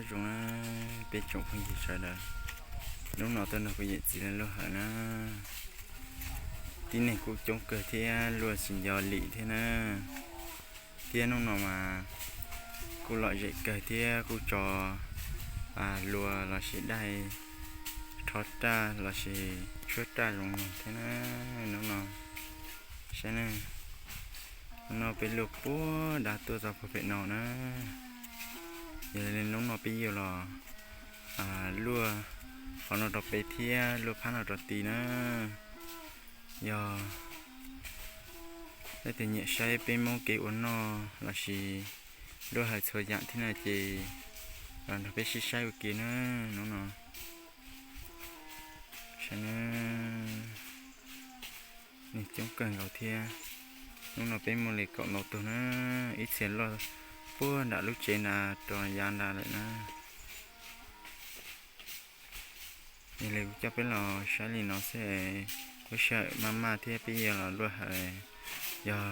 Zoo na, peb tsoom phooj ywg sawv daws, hnub no tuaj nrog kuv yawm txiv luaj hawm na. Tib neeg kuj coob kawg thiab luaj tsis nco lim thiab na. Thiab hnub no mas kuj lom zem kawg thiab kuj tso luas lossis daig rho raj lossis tshuab raj zoo no thiab na. Hnub no saib na, hnub no peb luaj puag nram tuaj txog puag pem no na. Yog li hnub no peb yuav los luaj qhov no rau pem thiab luaj phab no rau tid na. Yog leej twg nyiam saib peb Hmoob kev ua noj lossis luaj hawm txhua yam thiab no ces los nrog peb sib saib ua ke na. Hnub no saib na, neeg coob kawg nkaus thiab. Hnub no peb muaj li kaum ntau tug na, ib txhia luaj puag nram lub tsev nrad rau yav nrad lawm na. Yog li kuv coj peb los saib li no xwb, lub sij hawm maj maj thiab peb yuav los luaj hawm. Yog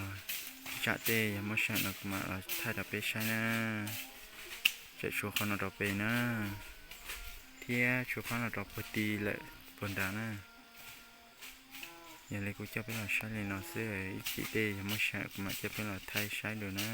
ib tsam tej yog muaj sij hawm no kuv mam los thaij rau peb saib na. Tseem tshuav qhov no rau pem na, thiab tshuav phab no rau puag tid lawm puag nrad na. Yog li kuv coj peb los saib li no xwb, ib chim tej yog muaj sij hawm kuv mam coj peb los thaij saib dua na.